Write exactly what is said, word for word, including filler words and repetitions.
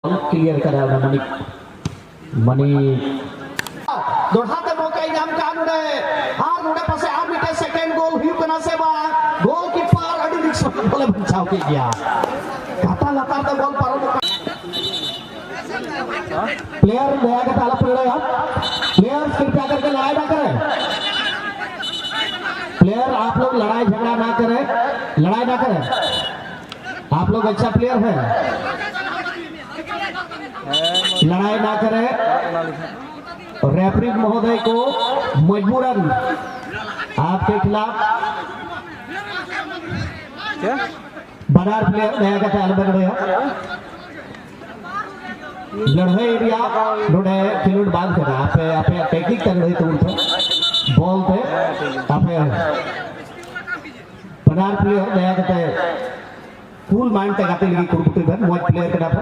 Clear ᱠᱟᱫᱟ ᱚᱱᱟ ᱢᱟᱹᱱᱤᱠ, ᱢᱟᱹᱱᱤᱠ᱾ ᱫᱚᱲᱦᱟ ᱛᱮ ᱢᱚᱠᱟᱭ ᱧᱟᱢ ᱠᱟᱜᱼᱟ ᱱᱚᱰᱮ, ᱟᱨ ᱱᱚᱰᱮ ᱯᱟᱥᱮ ᱟᱨ ᱢᱤᱫᱴᱮᱱ ᱥᱮᱠᱮᱱᱰ ᱜᱳᱞ ᱦᱩᱭᱩᱜ ᱠᱟᱱᱟ ᱥᱮ ᱵᱟᱝ? ᱜᱳᱞᱠᱤᱯᱟᱨ ᱟᱹᱰᱤ ᱨᱤᱠᱥ ᱵᱚᱞᱮ ᱵᱟᱧᱪᱟᱣ ᱠᱮᱫ ᱜᱮᱭᱟ᱾ ᱠᱟᱴᱟ ᱞᱟᱛᱟᱨ ᱛᱮ ᱵᱚᱞ ᱯᱟᱨᱚᱢᱚᱜ ᱠᱟᱱᱟ᱾ प्लेयर दया करके अलग खड़े रहो आप। प्लेयर्स कृपया करके लड़ाई ना करें। प्लेयर आप लोग लड़ाई झगड़ा ना करें, लड़ाई ना करें। आप लोग अच्छा प्लेयर है, लड़ाई ना करें। रेफरी महोदय को मजबूरन आपके खिलाफ क्या? ᱵᱟᱱᱟᱨ ᱯᱞᱮᱭᱟᱨ ᱫᱟᱭᱟ ᱠᱟᱛᱮ ᱟᱞᱚᱯᱮ ᱞᱟᱹᱲᱦᱟᱹᱭᱟ᱾ ᱞᱟᱹᱲᱦᱟᱹᱭ ᱨᱮᱭᱟᱜ ᱱᱚᱰᱮ ᱠᱷᱮᱞᱳᱰ ᱵᱟᱝ ᱠᱟᱱᱟ᱾ ᱟᱯᱮ ᱟᱯᱮᱭᱟᱜ ᱴᱮᱠᱱᱤᱠ ᱛᱮ ᱞᱟᱹᱲᱦᱟᱹᱭ ᱛᱟᱵᱚᱱ ᱯᱮ, ᱵᱚᱞ ᱛᱮ᱾ ᱟᱯᱮ ᱵᱟᱱᱟᱨ ᱯᱞᱮᱭᱟᱨ ᱫᱟᱭᱟ ᱠᱟᱛᱮ ᱠᱩᱞ ᱢᱟᱭᱤᱱᱰ ᱛᱮ ᱜᱟᱛᱮ ᱞᱟᱹᱜᱤᱫ ᱠᱩᱨᱩᱢᱩᱴᱩᱭ ᱵᱮᱱ᱾ ᱢᱚᱡᱽ ᱯᱞᱮᱭᱟᱨ ᱠᱟᱱᱟ ᱯᱮ᱾